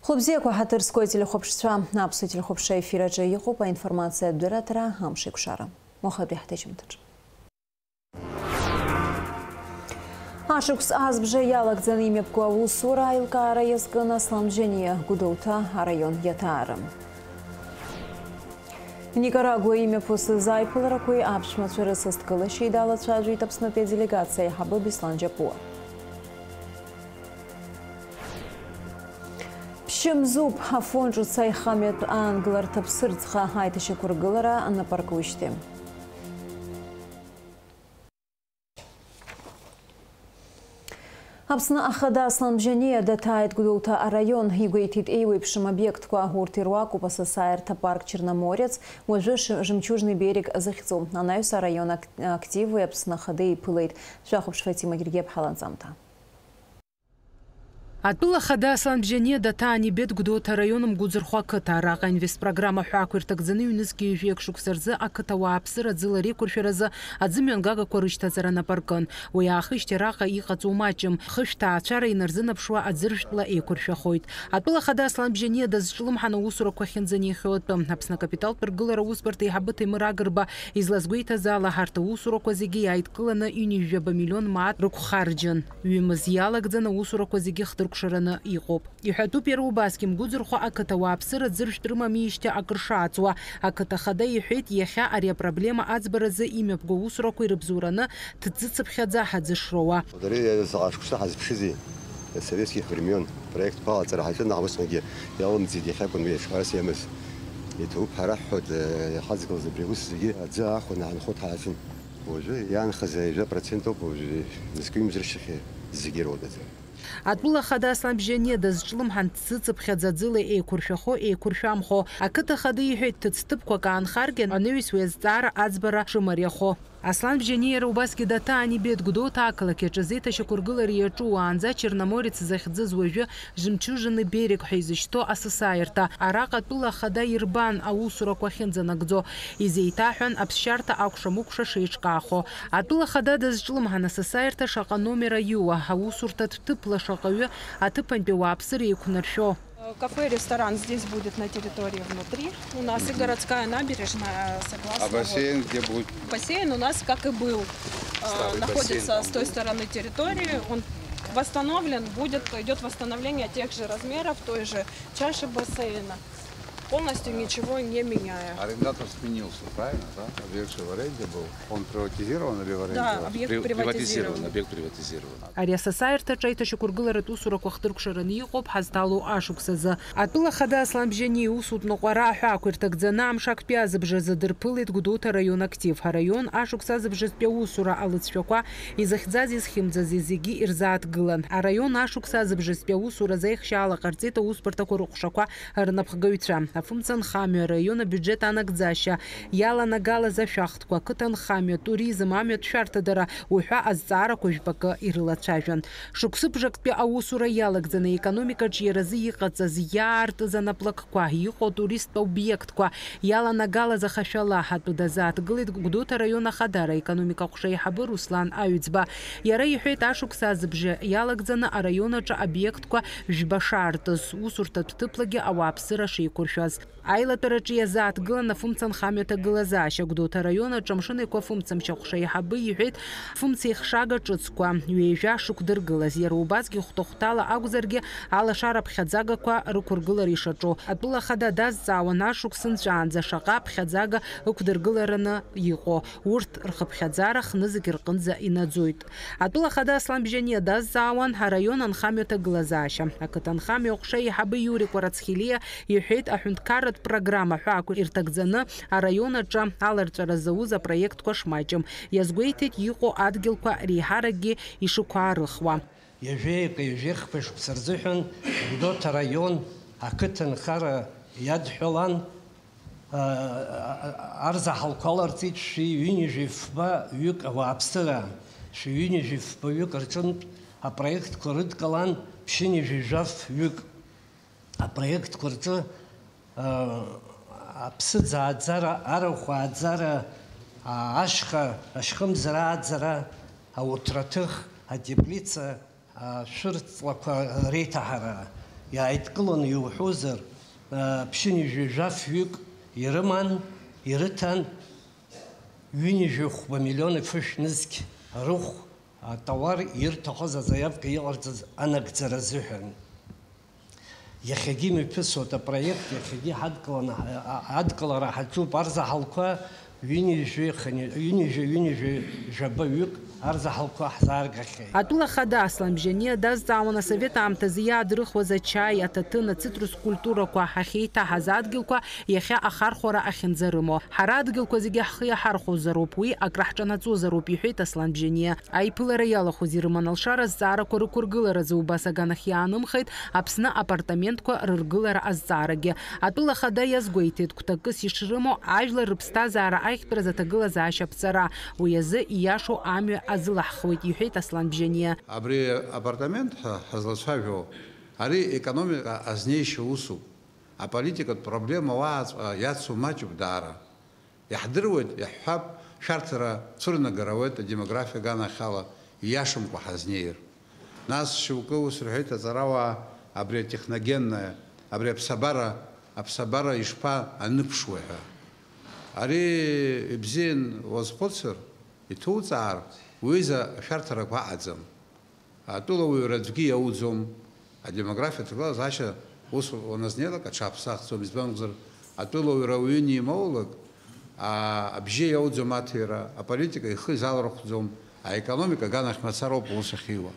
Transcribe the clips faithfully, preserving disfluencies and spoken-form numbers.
Хәлыбзиақәа ҳаҭыр зқәу ателехәаԥшцәа, аԥсуа телехәаԥшра ефир аҿы иҟоуп аинформациатә дырраҭара Амшеиқәшара. Уахатәи ҳҭыжьымҭаҿы. Ашықәс азбжа иалагӡаны имҩаԥгоу аусура аилкаара иазкын Аслан Бжьаниа Гәдоуҭа араион иаҭаара. Никарагуа имҩаԥысыз аиԥыларақәеи аԥшәмацәа рысасдкылашьеи далацәажәеит Аԥснытәи аделегациа аиҳабы Беслан Џьапуа. Ԥшьымзуп, Афон ҿыц аихамҩатә аангыларҭа Ԥсырӡха аиҭашьақәыргылара анапаркуижьҭеи. Аԥсны Ахада Аслан Бжьаниа даҭааит Гәдоуҭа араион, игәеиҭеит еиуеиԥшым обиектқәа, урҭ ируакуп асасааирҭа парк Черноморец, уажәы ш-, Жемчужный берег захьӡу. Анаҩс араион ак-, активи Аԥсны Ахадеи иԥылеит. Шәахәаԥш Фатима Гергиаԥҳа ланҵамҭа. Атәыла Ахада Аслан Бжьаниа даҭаан ибеит Гәдоуҭа араион Мгәыӡырхәа ақыҭа. Араҟа инвестпрограмма ҳәаақәа ирҭагӡаны ҩнызқьи ҩажәи акы шықәса рзы ақыҭауаа аԥсыра аӡылара еиқәыршәаразы аӡымҩангагақәа рышьҭаҵара анапаркын. Уи аахижьҭеи араҟа иҟаҵоу маҷым, хышә ҭаацәара инарзынаԥшуа аӡыржәтәла еиқәыршәахоит. Атәыла Ахада Аслан Бжьаниа дазҿлымҳан аусурақәа ахьынӡаниахьоу атәы. Аԥсны акапиталтә ргылара аусбарҭа аиҳабы Ҭемыр Агрба излазгәеиҭаз ала, ҳарҭ аусурақәа зегьы иааидкыланы ҩынҩажәаба миллион мааҭ рықәхарџьын. Ҩымыз иалагӡан аусурақәа зегьы хдыркәшараны иҟоуп. Иҳәатәуп иара убасгьы Мгәыӡырхәа ақыҭа ауааԥсыра ӡыржәтә рымамижьҭеи акыр шааҵуа. Ақыҭа ахада иҳәеит, иахьа ари апроблема аӡбаразы имҩаԥгоу аусурақәа ирыбзоураны ҭӡыцыԥхьаӡа ҳаӡышроуа. Дара заҟа шықәса ҳазԥшызеи, советских времен проектқәа алаҵара ҳаҿын, аха усҟангьы иалымҵит, иахьакәын уи аҿҳәарас иамаз. Иҭабуп ҳәа раҳҳәоит, иҳаӡгылаз абри аус зегьы аӡы аахәаны ҳанхоит ҳааӡын. Уажәы иаанхаз ҩажәа процент ауп уажәы мызкы ҩымз рышьҭахь зегьы ируадаӡа. Атәыла Ахада Аслан Бжьаниа дазҿлымҳан, дҭӡыцыԥхьаӡа аӡыла еиқәыршәахо, еиқәыршәамхо. Ақыҭа ахада иҳәеит, ҭыӡҭыԥқәак аанхаргьы, анаҩс уи азҵаара аӡбара шымариахо. Аслан Бжьаниа иара убасгьы даҭаан ибеит Гәдоуҭа ақалақь аҿы азеиҭашьақәыргылара иаҿу уаанӡа Черноморец захьӡыз, уажәы Жемчужный берег ҳәа изышьҭоу асасааирҭа. Араҟа атәыла ахада ирбан аусурақәа ахьынӡанагӡо, изеиҭаҳәан аԥсшьарҭа акәша-мыкәша шеиҿкаахо. Атәыла ахада дазҿлымҳан асасааирҭа шаҟа номер аиуа, аусурҭатә ҭыԥла шаҟаҩы аҭыԥантәи ауааԥсыра еиқәнаршәо. Кафе, ресторан здесь будет на территории внутри. У нас и городская набережная, согласно... А бассейн вот где будет? Бассейн у нас, как и был, э, находится с той стороны территории. Он восстановлен, будет, идет восстановление тех же размеров, той же чаши бассейна, полностью ничего не меняя. Арендатор сменился, правильно, да? Объект же в аренде был. Он приватизирован или в аренде? Да, объект приватизирован. Объект приватизирован. Ари асасааирҭаҿы аиҭашьақәыргыларатә усурақәа хдыркәшараны иҟоуп ҳазҭало ашықәсазы. Атәыла ахада Аслан Бжьаниа иусутә ныҟәара аҳәаақәа ирҭагӡаны амш актәи азыбжазы дырԥылеит Гәдоуҭа араион актив. Араион ашықәс азыбжазтәи аусура алыҵшәақәа изыхьӡаз изхьымӡаз зегьы ирзааҭгылан. Араион ашықәс азыбжазтәи аусура азеихшьаала ҟарҵеит аусбарҭақәа рыҟәшақәа рнапхгаҩцәа. Афымца нхамҩа, араион абиуџьет анагӡашьа, иаланагалаз ашәахтә ақыҭанхамҩа, туризм, амҩатә шәарҭадара уҳәа азҵаарақәа жәпакы ирылацәажәан. Шықәсыбжактәи аусура иалагӡаны аекономика аҿиаразы иҟаҵаз, иаартыз анаплакқәа, иҟоу атуристтә обиектқәа иаланагалаз ахашәала атәы дазааҭгылеит Гәдоуҭа араион ахадара аекономика аҟәша аиҳабы Руслан Аҩӡба. Иара иҳәеит, ашықәс азыбжа иалагӡаны араион аҿы обиектқәа жәба шаартыз, усурҭатә ҭыԥлагьы ауааԥсыра шеиқәыршәаз. Аилатәараҿы иазааҭгылан афымца нхамҩа ҭагылазаашьа. Гәдоуҭа араион аҿы Амшын Еиқәа фымцамч аҟәша аиҳабы иҳәеит, фымца еихшага ҿыцқәа ҩажәа шықәдыргылаз, иара убасгьы хәҭа-хәҭала акәзаргьы, алашара ԥхьаӡагақәа рықәыргылара ишаҿу. Атәыла ахада дазҵаауан, ашықәс нҵәаанӡа шаҟа ԥхьаӡага ықәдыргылараны иҟоу. Урҭ рхыԥхьаӡара хнызқь рҟынӡа инаӡоит. Атәыла ахада Аслан Бжьаниа дазҵаауан араион анхамҩа ҭагылазаашьа. Ақыҭанхамҩа аҟәша аиҳабы Иури Кәарацхелиа иҳәеит, аҳәынҭқарратә программа ҳәаақәа ирҭагӡаны араион аҿы аларҵәара зауз апроектқәа шмаҷым. Иазгәеиҭеит, иҟоу адгьылқәа реиҳаракгьы ишықәаарыхуа. Ҩажәеи акы ҩажәи хԥа шықәса рзыҳәан Гәдоуҭа араион ақыҭанхара иадҳәалан, арзаҳалқәа аларҵеит шәи ҩынҩажәи фба ҩык ауааԥсыра, шәи ҩынҩажәи фба ҩык рҿынтә апроектқәа рыдкылан ԥшьынҩажәи жәаф ҩык. Апроектқәа рҿы, а, аԥсыӡ ааӡара, арахә ааӡара, а, ашьха, ашьхымзара ааӡара, ауҭраҭых, атеплица, ашәыр ҵлақәа реиҭаҳара, Иааидкыланы иуҳәозар, ԥшьынҩажәи жәафҩык ирыман, ирыҭан, ҩынҩажәи хәба миллион ифышә нызқь рыхә атауар ирҭахыз азаиавка иҟарҵаз анагӡара азыҳәан. Иахьагьы имҩаԥысуеит апроект, иахьагьы ҳадкыланы, ҳа-, а-, адкылара ҳаҿуп, арзаҳалқәа ҩынҩажәи хани-, ҩынҩажәи, ҩынҩажәи жәаба ҩык арзаҳалқәа ҳзааргахьеит. Атәыла хада Аслан Бжьаниа дазҵаауан асовет аамҭазы иаадрыхуаз ачаи, аҭаҭын, ацитрус культурақәа ҳахьеиҭаҳаз адгьылқәа иахьа ахархәара ахьынӡарымоу. Ҳара адгьылқәа зегьы ҳхы иаҳархәозароуп, уи акраҳҿанаҵозароуп, иҳәеит Аслан Бжьаниа. Аиԥылара иалахәыз ирыман алшара азҵаарақәа рықәыргыларазы убас аганахь иаанымхеит Аԥсны апартаментқәа рыргылара азҵаарагьы. Атәыла хада иазгәеиҭеит, гәҭакыс ишрымоу ажәлар рыԥсҭазаара ахьтәразы аҭагылазаашьа аԥҵара. Уи азы ииашоу амҩа азылаҳхуеит, иҳәеит Аслан Бжьаниа. Абри апартамент ҳәа ҳазлацәажәо, ари економика азнеишьа усуп. Аполитикатә проблема уааҵәҟьа иацу маҷуп даара. Иаҳдыруеит, иаҳҳәап, шәарҭара цәырнагар ауеит адемографиа аганахьала ииашамкәа ҳазнеир. Нас шьоукы ус рҳәеит, аҵарауаа, абри атехногенная, абри аԥсабара, аԥсабара ишԥа аныԥшуеи ҳәа. Ари ибзиан уазхәыцыр, иҭуҵаар, уҩыза ашәарҭарақәа аҟаӡам. Атәылауаҩра аӡәгьы иауӡом, адемографиа аҭагылазаашьа ус уаназнеилак аҽаԥсахӡом, избан акәзар, атәылауаҩра уаҩы анимоулак, а, абжьы иауӡом аҭира, аполитика ихы изалархәӡом, аекономика аганахь мацароуп аус ахьиуа.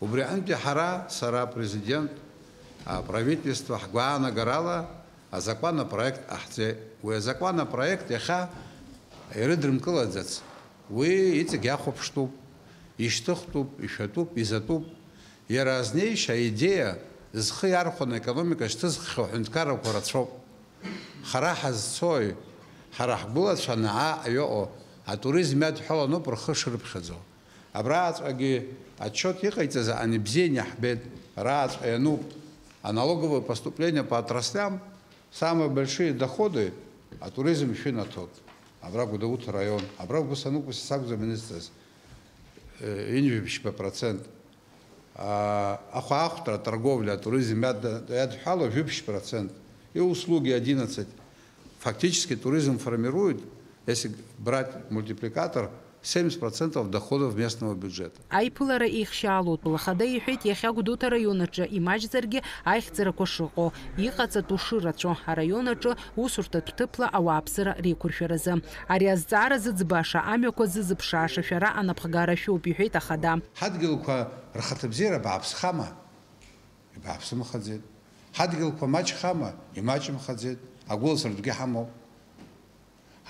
Убри аҟынтәи ҳара, сара, апрезидент, аправительство ҳгәаанагарала азакәан апроект ҟаҳҵеит. Уи азакәан апроект иахьа ирыдрымкылаӡац. Уи иҵегь иахәаԥштәуп, ишьҭыхтәуп, ишәатәуп, изатәуп. Иара азнеишьа аидеиа зхы иархәаны аекономика шьҭызххьоу аҳәынҭқаррақәа рацәоуп. Хара ҳазцои, ҳара ҳгәылацәа анааҟ иҟоу атуризм иадҳәаланоуп рхы шырыԥхьаӡо. Абраҵәҟьагьы отчет иҟаиҵаз ани бзианы иаҳбеит, раҵәҟьа иануп. А налоговые поступления по отраслям, самые большие доходы атуризм шәынаҭоит. Абра Гәдоуҭа араион, абра убыс ануп, ус сакәӡам ианысҵаз, э, ҩынҩажәи ԥшьба процент. А, ахәаахәҭра, аторговля, атуризм иад-, иадҳәало жәиԥшь процент. И услуги одиннадцать. Фактически туризм формирует, если брать мультипликатор, семьдесят процентов доходов местного бюджета. Аиԥылара еихшьаалоуп. Лахада иҳәеит, иахьа Гәдоуҭа араион аҿы имаҷзаргьы аихьӡарақәа шыҟоу, иҟаҵатәу шырацәоу, араион аҿы усурҭатә ҭыԥла ауааԥсыра реиқәыршәаразы. Ари азҵаара зыӡбаша, амҩақәа зызыԥшааша шәара анапхгара шәоуп, иҳәеит ахада. Ҳадгьылқәа рхаҭабзиара бааԥсхама? Ибааԥсымхаӡеит. Ҳадгьылқәа маҷхама? Имаҷымхаӡеит. Агәылацәа ртәгьы ҳамоуп.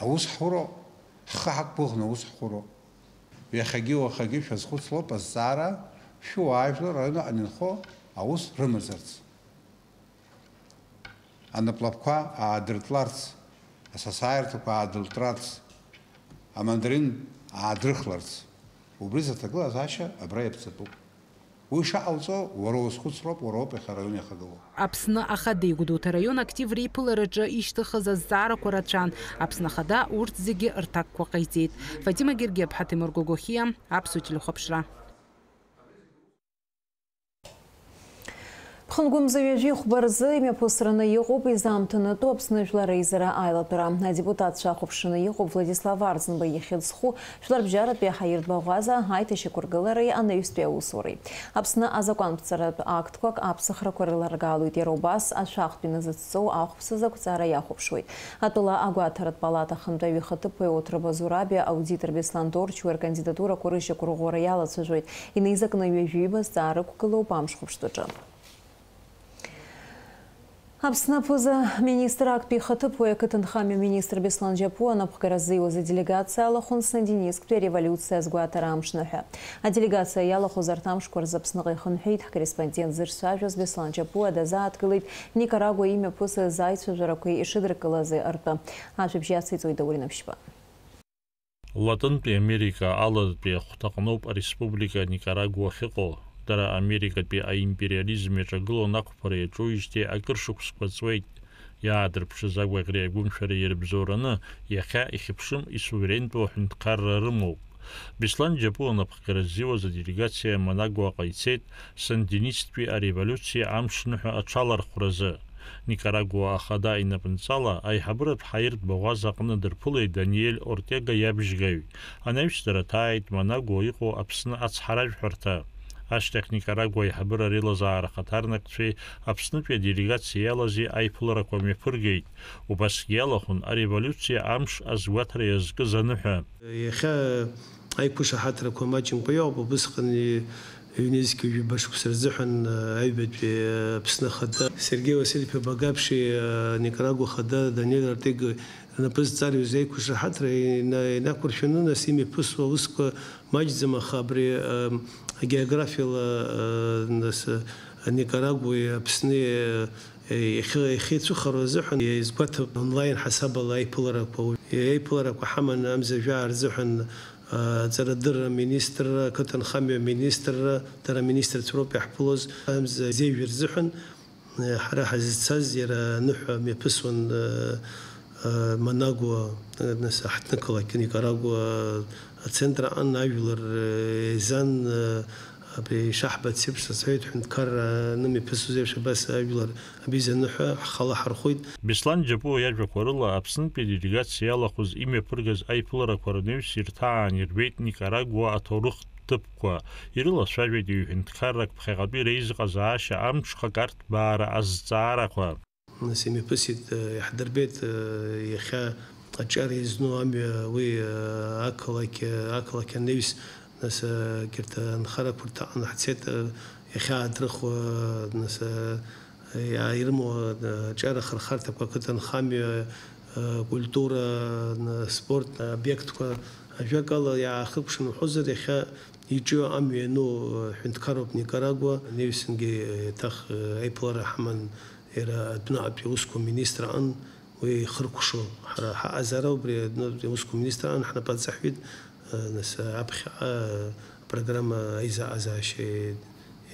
Аус ҳуроуп. Ҳхы ҳақәгәыӷны аус ҳуроуп. Иахьагьы уахагьы шәазхәыцлоуп азҵаара, шәуаажәлар аҩныҟа инхо аус рымазарц. Анаплакқәа аадыртларц, асасааирҭақәа аадылтрарц, амандарин аадрыхларц. Убри зыҭагылазаашьа абра иаԥҵатәуп. Уи шаҟауҵо уара уазхәыцроуп, уара уоуп иахьа араион иахагылоу. Аԥсны Ахадеи Гәдоуҭа араион актив реиԥылараҿы ишьҭыхыз азҵаарақәа рацәан. Аԥсны Ахада урҭ зегьы рҭакқәа ҟаиҵеит. Фатима Гергиаԥҳа, Ҭемыр Гогохиа, Аԥсуа телехәаԥшра. Ԥхынгәымза ҩажәи хәба рзы имҩаԥысраны иҟоуп изаамҭанытәу Аԥсны Жәлар Реизара аилатәара. Адепутатцәа ахәаԥшраны иҟоуп Владислав Арӡынба ихьӡ зху Жәларбжьаратәи аҳаиртә баӷәаза аиҭашьақәыргылареи анаҩстәи аусуреи. Аԥсны азакәанԥҵаратә актқәак аԥсахрақәа рыларгалоит, иара убас ашәахтә иназыцҵоу ахәԥса зақәҵара иахәаԥшуеит. Атәыла агәаҭаратә палата ахантәаҩы ихаҭыԥуаҩ Оҭраба Зурабиа аудитор Беслан Торчуа ркандидатурақәа рышьақәырӷәӷәара иалацәажәоит. Инеизакны ҩажәи ҩба зҵаара ықәгылоуп амш хәаԥштәаҿы. Аԥсны аԥыза-министр актәи ихаҭыԥуаҩ ақыҭанхамҩа министр Беслан Џьапуа анапхгара ззиуаз аделегациа алахәын Сандинисктәи ареволиуциа азгәаҭара амшныҳәа. Аделегациа иалахәыз арҭ амшқәа рзы Аԥсныҟа ихынҳәит ҳкорреспондент зырцәажәоз Беслан Џьапуа дазааҭгылеит Никарагуа имҩаԥысыз аицәажәарақәеи ишыдыркылази ртәы. Ажәабжь иациҵоит Даур Инаԥшьба. Латынтәи Америка алатәи ахәҭаҟноуп ареспублика Никарагуа ахьыҟоу. Дара Америкатәи аимпериализм иаҿагыло анақәԥара иаҿуижьҭеи акыр шықәсқәа ҵуеит. Иаадырԥшыз агәаӷьреи агәымшәареи ирыбзоураны, иахьа ихьыԥшым исуверентәу аҳәынҭқарра рымоуп. Беслан Џьапуа напхгара ззиуаз аделегациа Манагуаҟа ицеит, сандинисттәи ареволиуциа амш ныҳәа аҽалархәразы. Никарагуа ахада инапынҵала аиҳабыратә ҳаиртә баӷәаза аҟны дырԥылеит Даниель Ортега иабжьгаҩ. Анаҩс дара ҭааит Манагуа иҟоу Аԥсны ацҳаражәҳәарҭа. Ашьҭахь Никарагуа аиҳабыра реилазаара ахаҭарнакцәеи Аԥснытәи аделегациа иалази аиԥыларақәа мҩаԥыргеит. Убасгьы иалахәын ареволиуциа амш азгәаҭара иазкыз аныҳәа. Иахьа аиқәышаҳаҭрақәа маҷымкәа иҟоуп, убысҟан ҩнызқьи ҩба шықәса рзыҳәан аҩбатәи Аԥсны Ахада Сергеи Васильевич Багаԥшьи Никарагуа Ахада Даниель Ортега рнапы зҵарҩыз аиқәышаҳаҭра ина-, инақәыршәаны, нас имҩаԥысуа аусқәа маҷӡам, аха абри, ам, географиала, а, нас, а, Никарагуеи Аԥсни, а, иахьы-, иахьеицәыхароу азыҳәан, изгәаҭоуп онлайн ҳасабала аиԥыларақәа. Аиԥыларақәа ҳаманы амза жәаа рзыҳәан, а, аҵарадырра аминистрра, ақыҭанхамҩа аминистрра, дара аминистрцәа роуп иаҳԥылоз, амза зеижә рзыҳәан, Ҳара ҳазцаз иара аныҳәа мҩаԥысуан, э, э, Манагуа, э, нас аҳҭнықалақь Никарагуа ацентр аҟны ажәлар, э, еизан, э, абри ишаҳбац еиԥш, сҳәеит, ҳҳәынҭқарра аным иԥысыз еиԥш абас ажәлар абиза аныҳәа ҳхала ҳархәит. Беслан Џьапуа иажәақәа рыла, Аԥснытәи аделегациа иалахәыз имҩаԥыргаз аиԥыларақәа рнаҩс ирҭаан ирбеит Никарагуа аҭоурыхтә ҭыԥқәа, ирылацәажәеит ҩ-ҳәынҭқаррак ԥхьаҟатәи реизыҟазаашьа амҽхак арҭбаара азҵаарақәа. Нас имҩаԥысит, э, иаҳдырбеит, э, иахьа аҿар иазну амҩа уи, э, ақалақь, э, ақалақь анаҩс, нас, э, егьырҭ анхарақәа рҭаҟны ҳцеит, э, иахьа аадрыхуа, нас, э, иа-, ирымоу, э, аҿар ахырхарҭақәа, ақыҭанхамҩа, э, культура, э, спорт обиектқәа, ажәакала, иаахыкәшан уҳәозар, иахьа иҿио амҩа иану, э, ҳәынҭқарроуп Никарагуа. Анаҩсангьы, э, еиҭах, э, аиԥылара ҳаман иара адәныҟатәи аусқәа министр аҟны, уи ихыркәшо. Ҳара ҳаҟазаара убри адәныҟатәи аусқәа министр аҟны ҳнапы аҵаҳәеит, э, нас, э, аԥхьаҟа, э, апрограмма аизыҟазаашьа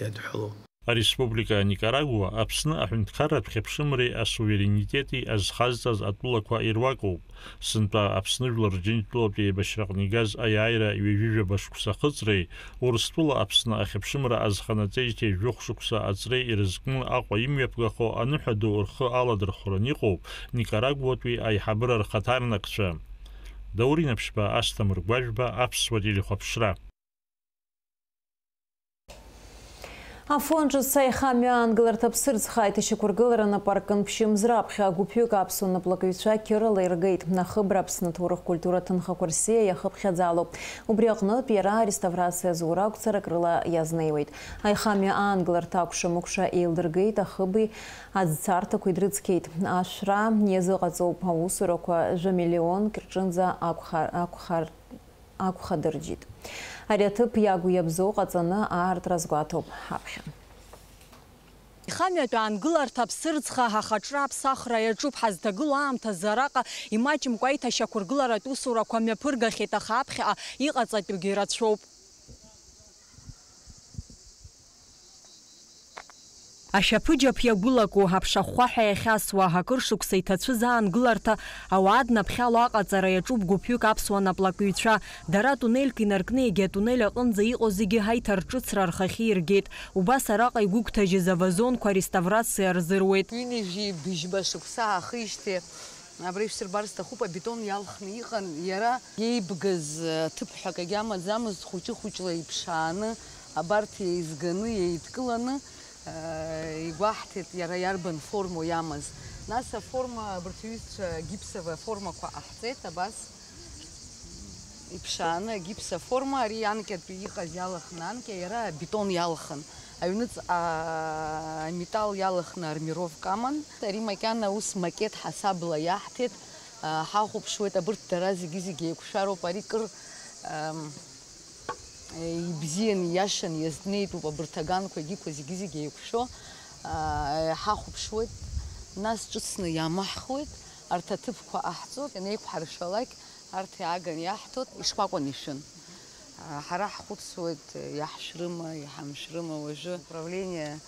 иадҳәало. Ареспублика Никарагуа Аԥсны аҳәынҭқарратә хьыԥшымреи асуверенитети азхазҵаз атәылақәа ируакуп. Сынтәа Аԥсны Жәлар Џьынџьтәылатәи еибашьраҟны игаз аиааира ҩажәижәаба шықәса ахыҵреи, Урыстәыла Аԥсны ахьыԥшымра азханаҵеижьҭеи жәохә шықәса аҵреи ирызкны Аҟәа имҩаԥгахо аныҳәа ду рхы аладырхәран иҟоуп Никарагуатәи аиҳабыра рхаҭарнакцәа. Даур Инаԥшьба, Асҭамыр Гәажәба, Аԥсуа телехәаԥшра. Афон ҿыц аихамҩа аангыларҭа ԥсырӡха аиҭашьақәыргылара напы аркын ԥшьымз раԥхьа гәыԥҩык аԥсуа наплакҩцәа қьырала иргеит. Ахыбра Аԥсны аҭоурых-культуратә ҭынхақәа рсиа иахыԥхьаӡалоуп. Убри аҟнытә иара ареставрациа зура ақәҵарак рыла иазнеиуеит. Аихамҩа аангыларҭа акәша-мыкәша еилдыргеит, ахыби аӡцарҭақәеи дрыцқьеит. Ашәра иазыҟаҵоуп, аусурақәа жәа миллионк рҿынӡа акәха-, акәхар-, акәхадырџьит. Ари аҭыԥ иагу иабзоу ҟаҵаны аартра азгәаҭоуп ҳаԥхьа. Ихамҩатәы аангыларҭа аԥсырӡха ахаҿра аԥсахра иаҿуп. Ҳазҭагылоу аамҭазы араҟа имаҷымкәа аиҭашьақәыргыларатә усурақәа мҩаԥыргахьеит, аха аԥхьаҟа иҟаҵатәугьы рацәоуп. Ашәаԥыџьаԥ иагәылаку, аԥша ахәхәаҳәа иахьасуа, акыр шықәса иҭацәыз аангыларҭа ауаа днаԥхьало аҟаҵара иаҿуп гәыԥҩык аԥсуа наплакҩцәа. Дара атунельк инаркны егьи атунель аҟынӡа иҟоу зегьы аиҭарҿыцра рхахьы иргеит. Убас араҟа игәыгәҭажьыз авазонқәа реставрациа рзыруеит. Ҩынҩажәи быжьба шықәса аахижьҭеи абра ишәсырбар сҭахуп, абетон иалхны иҟан, иара иеибгаз, э, ҭыԥ ҳәа акагьы амаӡамызт, хәыҷы-хәыҷла иԥшааны, абарҭ еизганы, еидкыланы, э, игәаҳҭеит иара иарбан формоу иамаз. Нас аформа абарҭ аҩызцәа гипсовая формақәа ҟаҳҵеит, абас иԥшааны агипс аформа, ари анкьатәи иҟаз иалахны анкьа, иара абетон иалхын. Аҩныҵҟа аметалл иалхны армировка аман. Ари макьана ус макет ҳасабла иаҳҭеит, а, ҳахәаԥшуеит, абырҭ дара зегьы-зегьы еиқәшәароуп. Ари кыр, ам, ибзиан, ииашан иазнеитәуп, абырҭ аганқәа егьиқәа зегьы-зегьы еиқәшәо, а, ҳахәаԥшуеит, нас ҿыцны иаамаҳхуеит. Арҭ аҭыԥқәа ҟаҳҵоит, ианеиқәҳаршәалак, арҭ иааган иаҳҭоит, ишкәакәан ишәын. Ҳара ҳхәыцуеит, иаҳшәрыма, иҳамшәрыма уажәы. Управление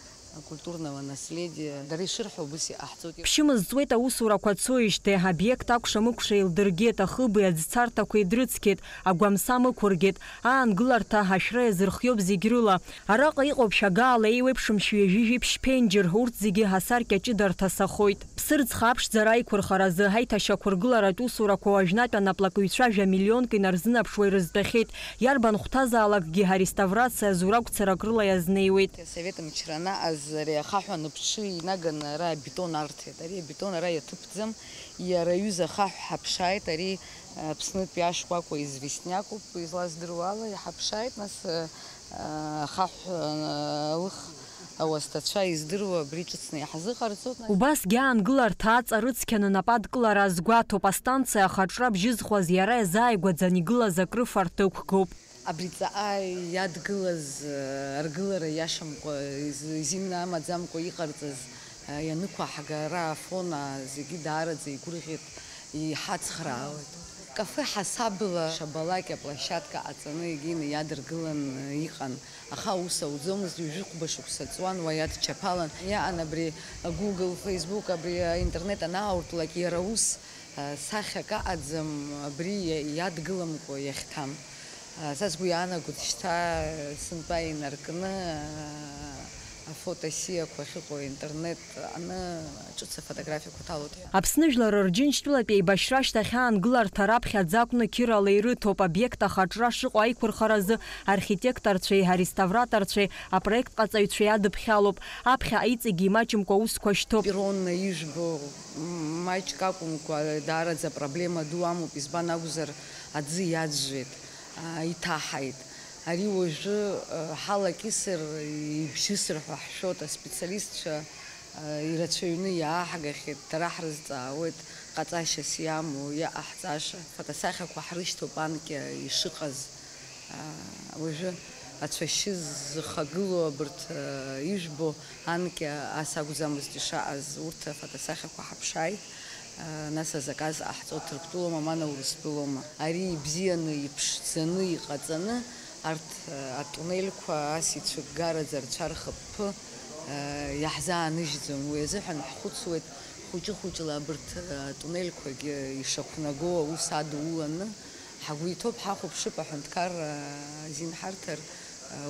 Культурного наследия, дара ишырҳәо убыс иҟаҳҵоит. Ԥшьымыз ҵуеит аусурақәа цоижьҭеи, обиект акәша-мыкәша еилдыргеит, ахыби аӡцарҭақәеи дрыцқьеит, агәамсам ықәыргеит, аангыларҭа ашәра иазырхиоуп зегь рыла. Араҟа иҟоуп шәагаала еиуеиԥшым шәҩажәижәиԥшь ԥенџьыр, урҭ зегьы асаркьа ҷыдарҭа сахоит. Ԥсырӡха аԥшӡара аиқәырхаразы, аиҭашьақәыргыларатә усурақәа уажәнатә анаплакыҩцәа жәа миллионк инарзынаԥшуа ирызтәахьеит, иарбан хәҭазаалакгьы ареставрациа зурагәцарак рыла иазнеиуеит. Асовет мчра анаҟаз ари ахаҳә аныԥшы инаганы ара абетон арҭеит. Ари абетон ара иаҭыԥӡам, иара аҩыза ахаҳә ҳаԥшааит, ари Аԥснытәи ашкәакәа известниакуп, излаздыруа ала иҳаԥшааит, нас, ахаҳә, лых ауасҭацәа издыруа абри ҿыцны иаҳзыҟарҵоит, нас. Убасгьы аангыларҭа аҵа рыцқьаны нападкылара азгәаҭоуп, астанциа ахаҿра бжьызхуаз иара иазааигәаӡан игылаз акрыфарҭа ықәгоуп. Абри ҵаҟа иадгылаз, э, аргылара иашамкәа, из-, изин амаӡамкәа иҟарҵаз, э, ианықәаҳга, ара Афон, а, зегьы даараӡа игәырӷьеит, иҳацхраауеит. Кафе ҳасабла Шабалакь аплощадка ҟаҵаны егьины иадыргылан, э, иҟан, аха аус ауӡомызт, ҩажәихәба шықәса ҵуан уа иадчаԥалан. Иаан абри Google, Facebook, абри, э, интернет анаауртлак, иара ус, Сахьак аҟаӡам абри иа-, иадгыламкәа иахьҭам. Са сгәы иаанагоит шьҭа сынтәа инаркны, афотосиақәа ахьыҟоу интернет аҟны ҿыц афотографиақәа ҭалоит ҳәа. Аԥсны жәлар Рџьынџьтәылатә еибашьра ашьҭахь аангыларҭа раԥхьаӡа акәны қьырала ирыҭоуп, обиект ахаҿра шыҟоу аиқәырхаразы архитекторцәеи ареставраторцәеи апроектҟаҵаҩцәеи адыԥхьалоуп. Аԥхьаҟа иҵегьы имаҷымкәа аусқәа шьҭоуп. Перронна ижәбо маҷк акәымкәа, даараӡа проблема ду амоуп, избан акәзар, аӡы иаӡәӡәеит, иҭаҳаит. Ари уажәы ҳалакьысыр, ибжьысыр ҳәа ҳшәоит, аспециалистцәа ирацәаҩны иааҳгахьеит, дара ҳрызҵаауеит, ҟаҵашьас иамоу, иҟаҳҵаша. Фотосахьақәа ҳрышьҭоуп анкьа ишыҟаз. Уажәы ацәашьы зхагылоу абарҭ ижәбо анкьа ас акәӡамызт ишаҟаз, урҭ афотосахьақәа ҳаԥшааит, нас азаказ ҟаҳҵо ҭырқәтәылоума, ма наурыстәылоума. Ари ибзианы, иԥшӡаны, иҟаҵаны, арҭ атунелқәа ас ицәыггараӡа рцәа рхыԥԥы иаҳзааныжьӡом. Уи азыҳәан ҳхәыцуеит, хәыҷы-хәыҷла абарҭ атунелқәагьы ишақәнаго аус адуланы, Ҳгәы иҭоуп, ҳахәаԥшып аҳәынҭқарра азин ҳарҭар,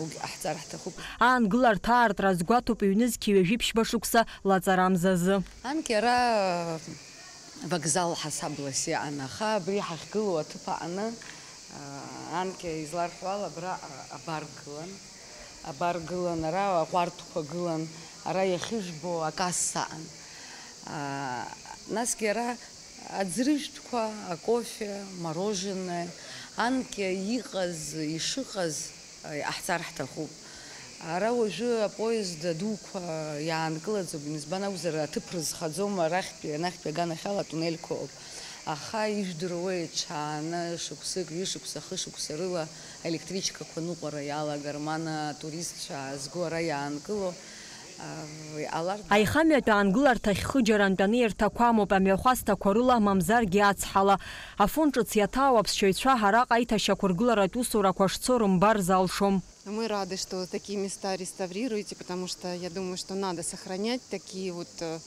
уигь ҟаҳҵар ҳҭахуп. Аангыларҭа аартра азгәаҭоуп ҩнызқьи ҩажәи ԥшьба шықәса лаҵарамзазы. Анкьа ара вокзал ҳасаблас иҟан, аха абри ҳахьгылоу аҭыԥ аҟны, анкьа изларҳәо ала, абра абар гылан, абар гылан, ара аҟәардәқәа гылан, ара иахьыжәбо акасса аҟан. Насгьы ара Аӡрыжәтәқәа, акофе, мороженое, анкьа иҟаз, ишыҟаз, иҟаҳҵар ҳҭахуп. Ара уажәы апоезд адуқәа иаанкылаӡом, избан акәзар, аҭыԥ рызхаӡом, арахьтәи, анахьтәи аганахьала атунелқәа ыҟоуп. Аха ижәдыруеи, ҽааны шықәсык, ҩышықәса, хышықәса рыла аелектричкақәа ныҟәара иалагар, ма ана атуристцәа аазго ара иаанкыло, Аихамҩатәы аангыларҭахь хыџьарантә анеирҭақәа амоуп, амҩахәасҭақәа рыла, мамзаргьы ацҳала. Афон ҿыц иаҭаау аԥсшьаҩцәа араҟа аиҭашьақәыргыларатә усурақәа шцо рымбар залшом. Мы рады, что такие места реставрируете, потому что я думаю, что надо сохранять такие вот э,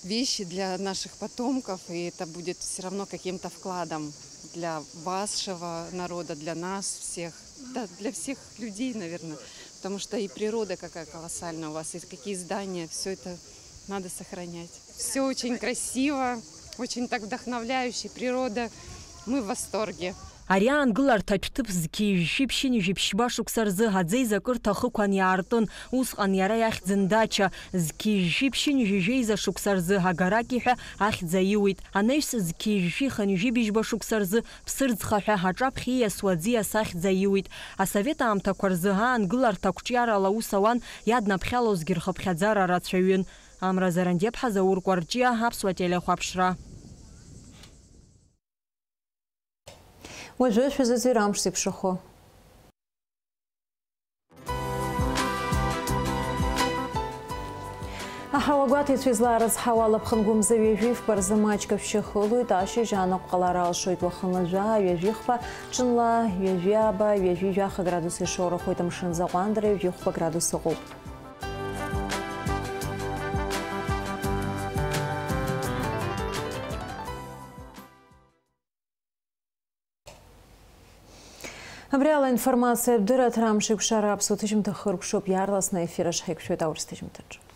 вещи для наших потомков, и это будет все равно каким-то вкладом для вашего народа, для нас всех, да, для всех людей, наверное, потому что и природа какая колоссальная у вас, и какие здания, все это надо сохранять. Все очень красиво, очень так вдохновляюще, природа, мы в восторге. Ари аангыларҭатә ҭыԥ зқьи жәшәи ԥшьынҩажәи ԥшьба шықәса рзы аӡеиза кырҭа ахықәан иаартын, усҟан иара иахьӡын дача, зқьи жәшәи ԥшьынҩажәи жәеиза шықәса рзы агараки ҳәа ахьӡ аиуит. Анаҩс зқьи жәшәи хынҩажәи быжьба шықәса рзы Ԥсырӡха ҳәа аҿаԥхьа ииасуа аӡиас ахьӡ аиуит. Асовет аамҭақәа рзы аангыларҭа қәҿиарала аус ауан, иаднаԥхьалозгьы рхыԥхьаӡара рацәаҩын. Амра Зарандиаԥҳа, Заур Кәарҷиа, Аԥсуа телехәаԥшра. Уажәы шәазыӡырҩ амш зеиԥшрахо. Аҳауагәаҭаҩцәа излаарызҳауа ала, ԥхынгәымза ҩажәи фба рзы маҷк ашәшьы хылоит, ашьыжь анаҟә ҟалар алшоит уахынла жәаа, ҩажәи хԥа, ҽынла ҩажәи ааба, ҩажәи жәаха градус ишоурахоит, амшын аӡы аҟәандара ҩажәи хәба градус ыҟоуп. Абри ала информациатә дырраҭара Амшеикәшара аԥсуа ҭыжьымҭа хыркәшоуп, иаарласны аефир аҿы ҳаиқәшәоит аурыс ҭыжьымҭаҿы.